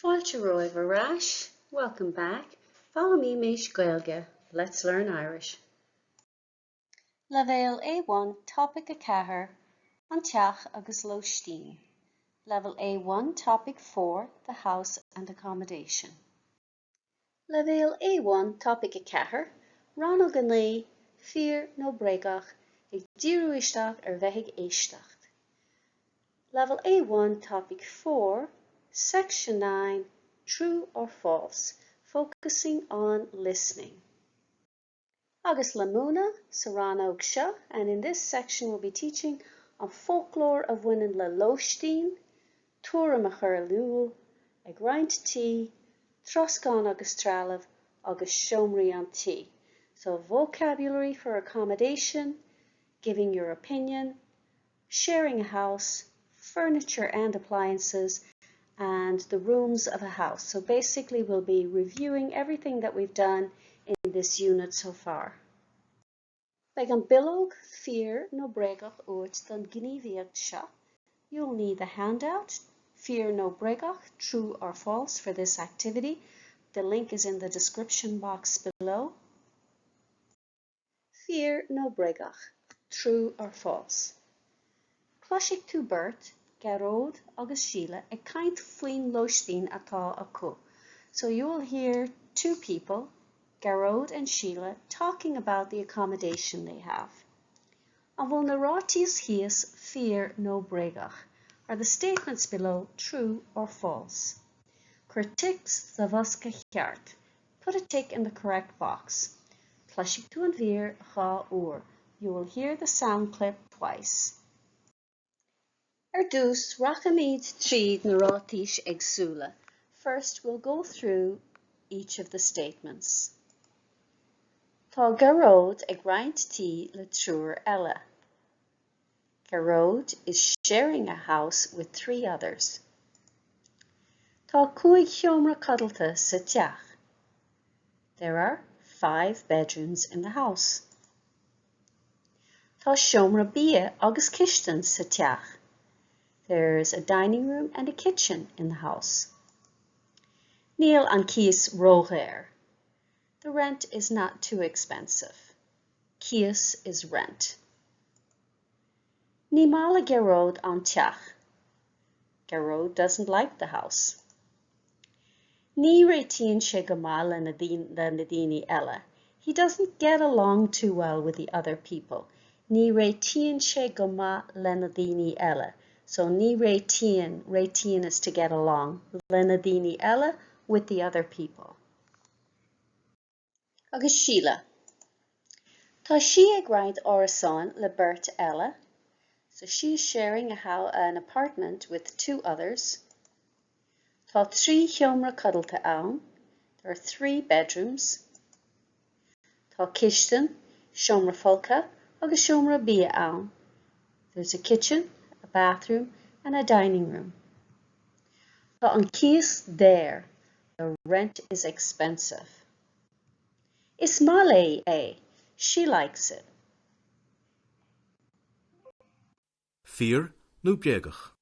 Fáilte romhaibh ar ais, welcome back, Foghlaimímis Gaeilge, let's learn Irish. Leibhéal A1 Topaic 4, An Teach agus Lóistín. Level A1 Topic 4, The House and Accommodation. Leibhéal A1 Topaic 4, Rannóg 9, Fíor nó Bréagach, ag díriú isteach ar bheith ag éisteacht. Level A1 Topic 4, Section 9, True or False, focusing on listening. Agus le múineadh sa rannóg seo, and in this section we'll be teaching an foclóir a bhaineann le lóistín, tuairim a chur in iúl, ag roinnt tí, troscán agus trealamh, agus seomraí an tí. So vocabulary for accommodation, giving your opinion, sharing a house, furniture and appliances, and the rooms of a house. So basically we'll be reviewing everything that we've done in this unit so far. Beidh an bileog fíor nó bréagach uait don ghníomhaíocht seo. You'll need the handout, Fíor nó Bréagach, True or False, for this activity. The link is in the description box below. Fíor nó Bréagach, True or False. Cloisfidh tú beirt, Gearóid agus Síle, ag caint faoin lóistín atá acu. So you will hear two people, Gearóid and Síle, talking about the accommodation they have. An bhfuil na ráitis thíos fíor nó bréagach? Are the statements below true or false? Cuir tic sa bhosca ceart. Put a tick in the correct box. Cloisfidh tú an mhír dhá uair. You will hear the sound clip twice. Ar dtús, rachaimid tríd na ráitis éagsúla. First, we'll go through each of the statements. Tá Gearóid ag roinnt tí le triúr eile. Gearóid is sharing a house with three others. Tá cúig sheomra codlata sa teach. There are five bedrooms in the house. Tá seomra bia agus cistin sa teach. There's a dining room and a kitchen in the house. Níl an cíos ródhaor. The rent is not too expensive. Cíos is rent. Ní maith le Gearóid an teach. Gearóid doesn't like the house. Ní réitíonn sé go maith le na daoine eile. He doesn't get along too well with the other people. Ní réitíonn sé go maith le na daoine eile. So ní réitíonn, réitíonn is to get along, le na daoine eile with the other people. Agus Síle. Tá sí ag roinnt árasáin le beirt eile. So she's sharing a, an apartment with two others. Tá trí sheomra codlata ann. There are three bedrooms. Tá cistin, seomra folctha agus seomra bia ann. There's a kitchen, a bathroom and a dining room. Tá an cíos daor. The rent is expensive. Is maith léi é. She likes it. Fíor nó bréagach?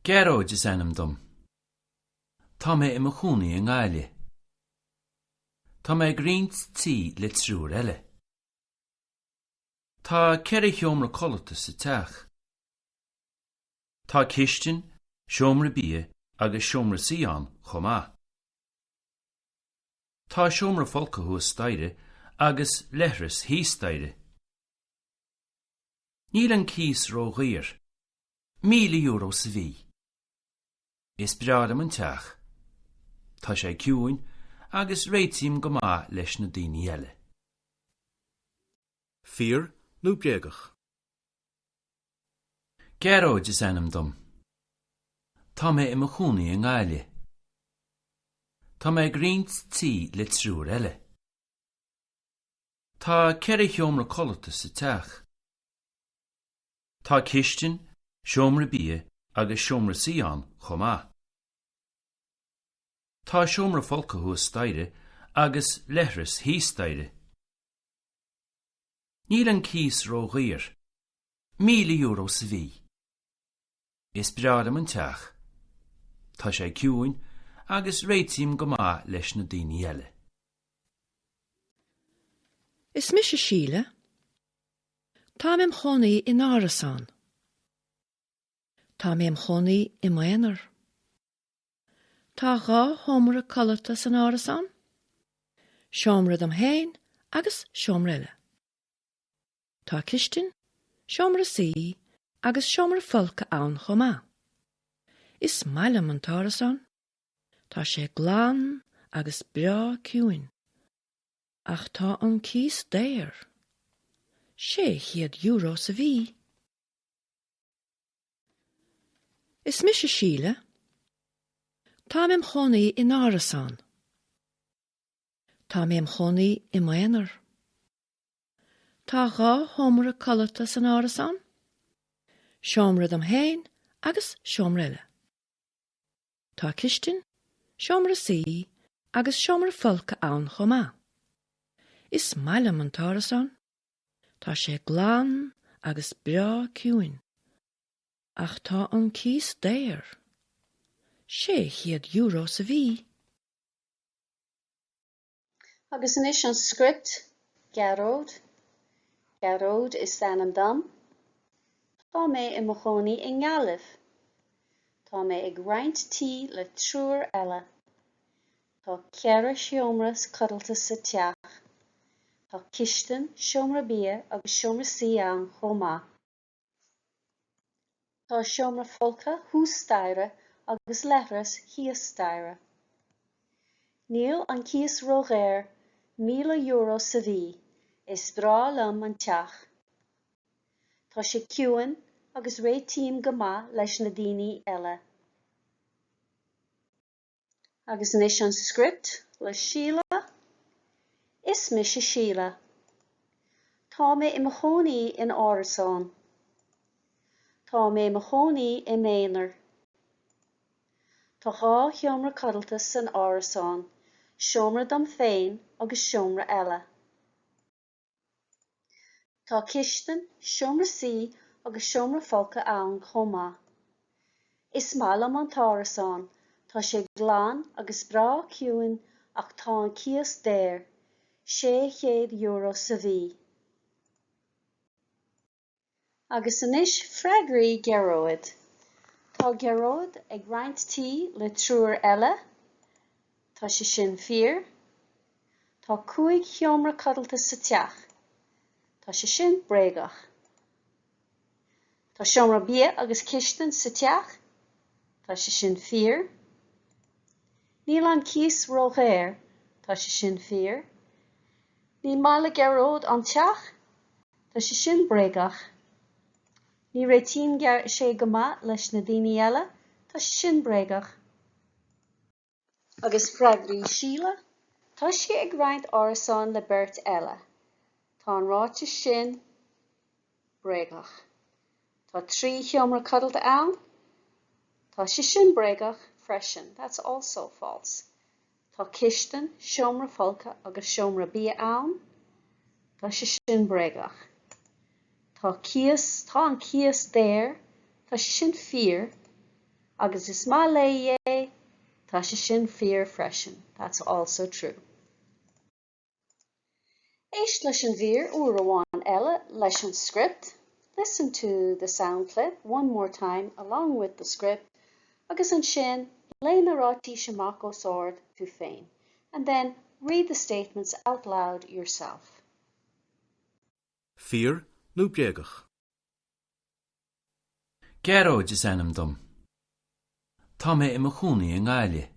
Gearóid is ainm dom. Tá mé i mo chónaí i nGaillimh. Tá mé ag roinnt tí le triúr eile. Tá ceithre sheomra codlata sa teach. Tá cistin, seomra bia agus seomra suí ann chomh maith. Tá seomra folctha thuas staighre agus leithreas thíos staighre. Níl an cíos ródhaor, €1,000 sa mhí. Is breá liom an teach. Tá sé ciúin agus réitím go maith leis na daoine eile. Fíor nó bréagach? Gearóid is ainm dom. Tá mé i mo chónaí i nGaillimh. Tá mé ag roinnt tí le triúr eile. Tá ceithre sheomra codlata sa teach. Tá cistin, seomra bia agus seomra suí ann chomh maith. Tá seomra folctha thuas staighre agus leithreas thíos staighre. Níl an cíos ródhaor, €1,000 sa mhí. Is breá liom an teach. Tá sé ciúin agus réitím go maith leis na daoine eile. Is mise Síle. Táim im chónaí in árasán. Tá mé im chónaí i m'aonar. Tá dhá sheomra codlata san árasán, seomra dom féin agus seomra eile. Tá cistin, seomra suí agus seomra folctha ann chomh maith. Is maith liom an t-árasán. Tá sé glan agus breá ciúin. Ach tá an cíos daor. €600 sa mhí. Is mise Síle. Táim im chónaí in árasán. Tá mé im chónaí i m'aonar. Tá dhá sheomra codlata san árasán, seomra dom féin agus seomra eile. Tá cistin, seomra suí agus seomra folctha ann chomh maith. Is maith liom an t-árasán. Tá sé glan agus breá ciúin. Ach tá an cíos daor. €600 sa mhí. Agus anois an script, Gearóid. Gearóid is ainm dom. Tá mé i mo chónaí i nGaillimh. Tá mé ag roinnt tí le triúr eile. Tá ceithre sheomra codlata sa teach. Tá cistin, seomra bia agus seomra suí ann chomh maith. Tá seomra folctha thuas staighre agus leithreas thíos staighre. Níl an cíos ródhaor, €1,000 sa mhí. Is breá liom an teach. Tá sé ciúin agus réitím go maith leis na daoine eile. Agus anois an script le Síle. Is mise Síle. Tá mé i mo chónaí in árasán. Tá mé i mo chónaí i m'aonar. Tá dhá sheomra codlata san árasán, seomra dom féin agus seomra eile. Tá cistin, seomra suí agus seomra folctha ann chomh maith. Is maith liom an t-árasán, tá sé glan agus breá ciúin ach tá an cíos daor, €600 sa mhí. Agus anois freagraí Gearóid. Tá Gearóid ag roinnt tí le triúr eile. Tá sé sin fíor. Tá cúig sheomra codlata sa teach. Tá sé sin bréagach. Tá seomra bia agus cistin sa teach. Tá sé sin fíor. Níl an cíos ródhaor. Tá sé sin fíor. Ní maith le Gearóid an teach. Tá sé sin bréagach. Ní réitíonn sé go maith leis na daoine eile. Tá sé sin bréagach. Agus freagraí Síle? Tá sí ag roinnt árasáin le beirt eile. Tá an ráiteas sin bréagach. Tá trí sheomra codlata ann. Tá sé sin bréagach freisin. That's also false. Tá cistin, seomra folctha agus seomra bia ann. Tá sé sin bréagach. Tá cíos, tá an cíos daor. Tá sé sin fíor. Agus is maith léi é. Tá sé sin fíor freisin. That's also true. Éist leis an mhír uair amháin eile leis an script. Listen to the sound clip one more time along with the script agus ansin léigh na ráitis amach os ard tú féin. And then read the statements out loud yourself. Fíor nó bréagach? Gearóid is ainm dom. Tá mé i mo chónaí i nGaillimh.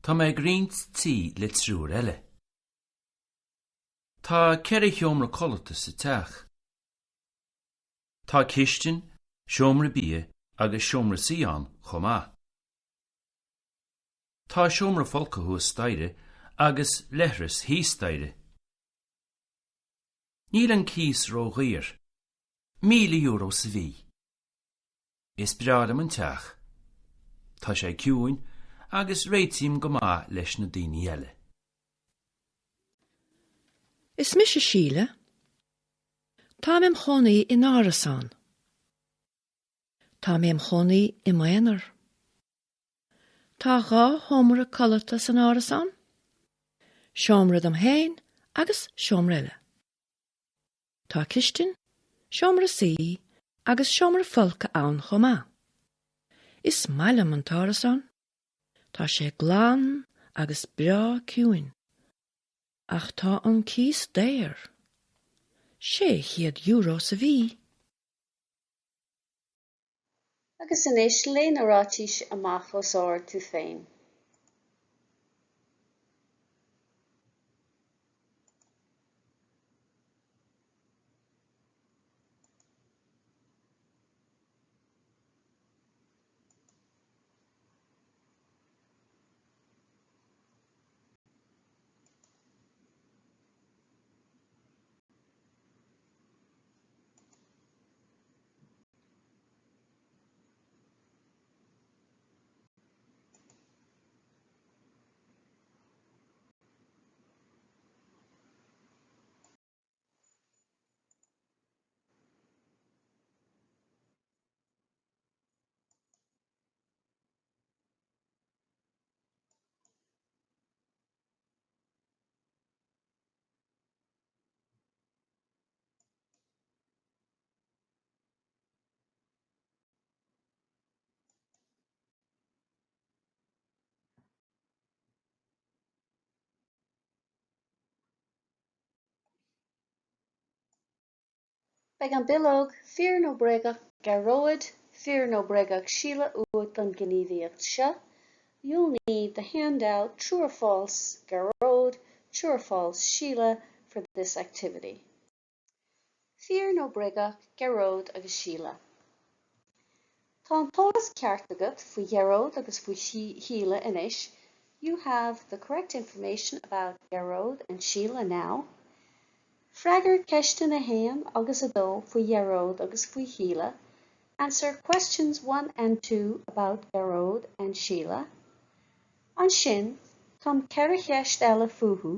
Tá mé ag roinnt tí le triúr eile. Tá ceithre sheomra codlata sa teach. Tá cistin, seomra bia agus seomra suí ann chomh maith. Tá seomra folctha thuas staighre agus leithreas thíos staighre. Níl an cíos ródhaor, €1,000 sa mhí. Is breá liom an teach. Tá sé ciúin agus réitím go maith leis na daoine eile. Is mise Síle. Táim im chónaí in árasán. Tá mé im chónaí i m'aonar. Tá 2 sheomra codlata san árasán, seomra dom féin agus seomra eile. Tá cistin, seomra suí agus seomra folctha ann chomh maith. Is maith liom an t-árasán. Tá sé glan agus breá ciúin. Ach tá an cíos daor. €600 sa mhí. Agus anois léigh na ráitis amach os ard tú féin. Beidh an bileog Fíor nó Bréagach Gearóid, Fíor nó Bréagach Síle uait don ghníomhaíocht seo. You'll need the handout True or False Gearóid, True or False Síle for this activity. Fíor nó Bréagach Gearóid agus Síle? Tá an t-eolas ceart agat faoi Ghearóid agus faoi Shíle anois You have the correct information about Gearóid and Síle now. Freagair ceisteanna 1 agus 2 faoi Ghearóid agus faoi Shíle Answer questions 1 and 2 about Gearóid and Síle. Ansin, cum 4 cheist eile fúthu,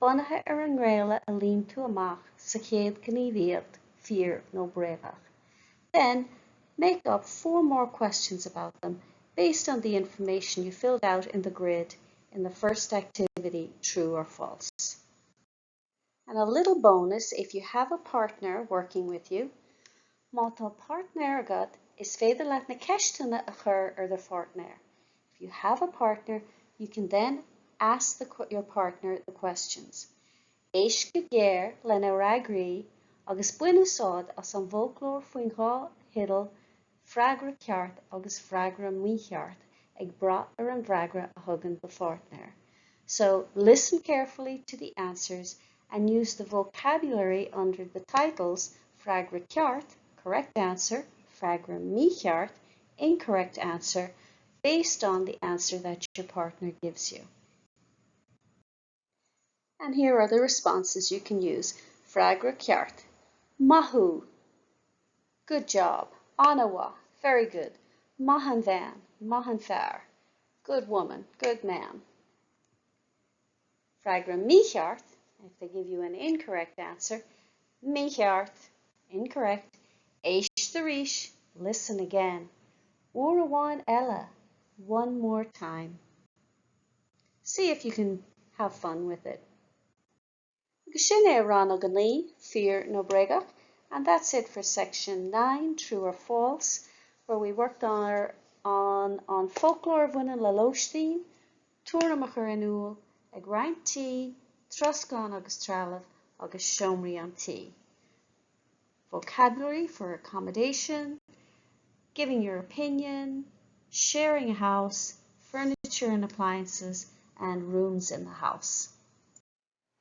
bunaithe ar an ngréille a líon tú amach sa chéad ghníomhaíocht, Fíor nó Bréagach. Then, make up four more questions about them based on the information you filled out in the grid in the first activity, True or False. And a little bonus if you have a partner working with you, má tá páirtnéir agat, is féidir leat na ceisteanna a chur ar do pháirtnéir. If you have a partner, you can then ask the, your partner the questions. Éist go géar lena bhfreagraí agus bain úsáid as an bhfoclóir faoin dhá theideal freagra ceart agus freagra mícheart ag brath ar an bhfreagra a thugann do pháirtnéir. So listen carefully to the answers and use the vocabulary under the titles freagra ceart, correct answer, freagra mícheart, incorrect answer, based on the answer that your partner gives you. And here are the responses you can use. Freagra ceart. Maith thú. Good job. An-mhaith. Very good. Maith an bhean. Maith an fear. Good woman. Good man. Freagra mícheart. If they give you an incorrect answer, mícheart. Incorrect. Éist arís. Listen again. Uair amháin eile. One more time. See if you can have fun with it. Agus sin é rannóg 9, Fíor nó Bréagach, and that's it for section 9, True or False, where we worked on, on an foclóir a bhaineann le lóistín, tuairim a chur in iúl, ag roinnt tí, troscán agus trealamh, agus seomraí an tí. Vocabulary for accommodation, giving your opinion, sharing a house, furniture and appliances, and rooms in the house.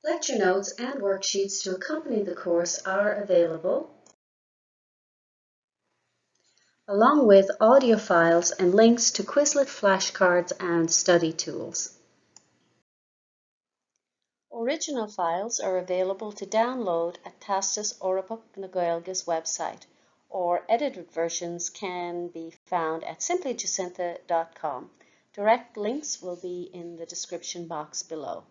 Lecture notes and worksheets to accompany the course are available, along with audio files and links to Quizlet flashcards and study tools. Original files are available to download at Teastas Eorpach na Gaeilge's website, or edited versions can be found at simplyjacintha.com. Direct links will be in the description box below.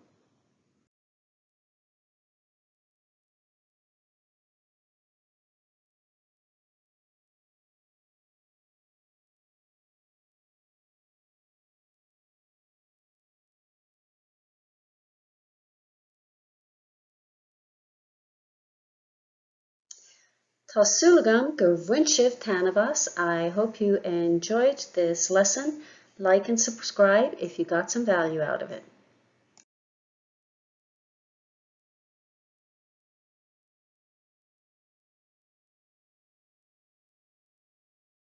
Tá súil agam gur bhain sibh taitneamh as. I hope you enjoyed this lesson. Like and subscribe if you got some value out of it.